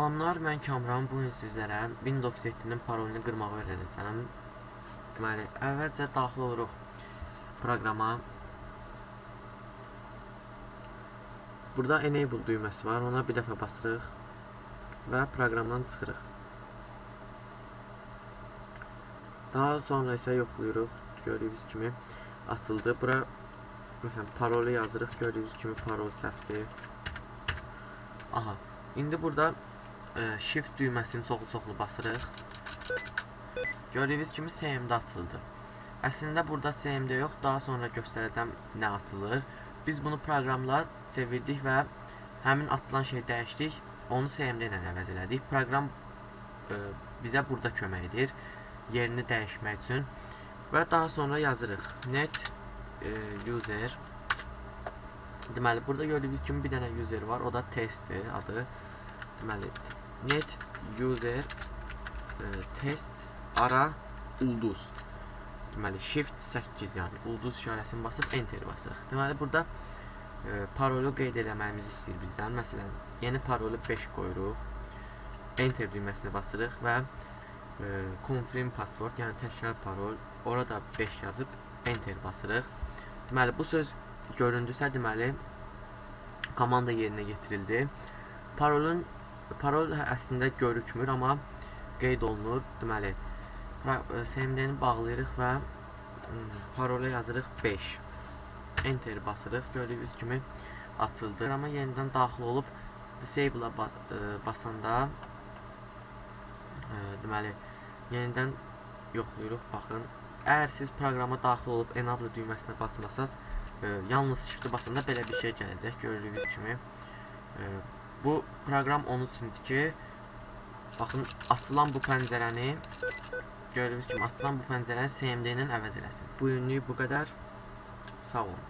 Salamlar, mən Kamran. Bu gün sizlərə Windows 7-nin parolunu qırmağı öyrədəcəm. Deməli, əvvəlcə daxil oluruq proqrama. Burada Enable düyməsi var, ona bir dəfə basırıq və proqramdan çıxırıq. Daha sonra isə yoxlayırıq. Gördüyünüz kimi açıldı. Bura məsələn parolu yazırıq. Gördüyünüz kimi parol səhvdir. Aha. İndi burada Shift düyməsini çoxlu-çoxlu basırıq. Gördüyünüz kimi CMD açıldı. Əslində burada CMD yox, daha sonra göstərəcəm nə açılır. Biz bunu proqramla çevirdik və həmin açılan şeyi dəyişdik. Onu CMD ilə əvəz elədik. Proqram bizə burada kömək edir yerini dəyişmək üçün. Və daha sonra yazırıq net user. Deməli, burada gördüyünüz kimi bir dənə user var, o da testdir adı. Deməli, net user test ara ulduz. Deməli, shift 8, yəni ulduz işarəsini basıb enter basırıq. Deməli, burada parolu qeyd eləməyimizi istəyir bizdən. Məsələn, yeni parolu 5 qoyuruq. Enter düyməsini basırıq və confirm password, yəni təkrar parol, orada 5 yazıb enter basırıq. Deməli, bu söz göründüsə, deməli, komanda yerinə yetirildi. Parol əslində görükmür, amma qeyd olunur. Deməli, CMD-ni bağlayırıq və parola yazırıq 5. Enter basırıq. Gördüyünüz kimi açıldı. Amma yenidən daxil olub disable-a basanda deməli, yenidən yoxlayırıq. Baxın, əgər siz proqrama daxil olub enable düyməsinə basmasanız, yalnız shift-i basanda belə bir şey gələcək, gördüyünüz kimi. Bu proqram onun üçündür ki, baxın, açılan bu pəncərəni, gördüyünüz kimi açılan bu pəncərəni CMD ilə əvəz eləsin. Bu günlük bu qədər. Sağ olun.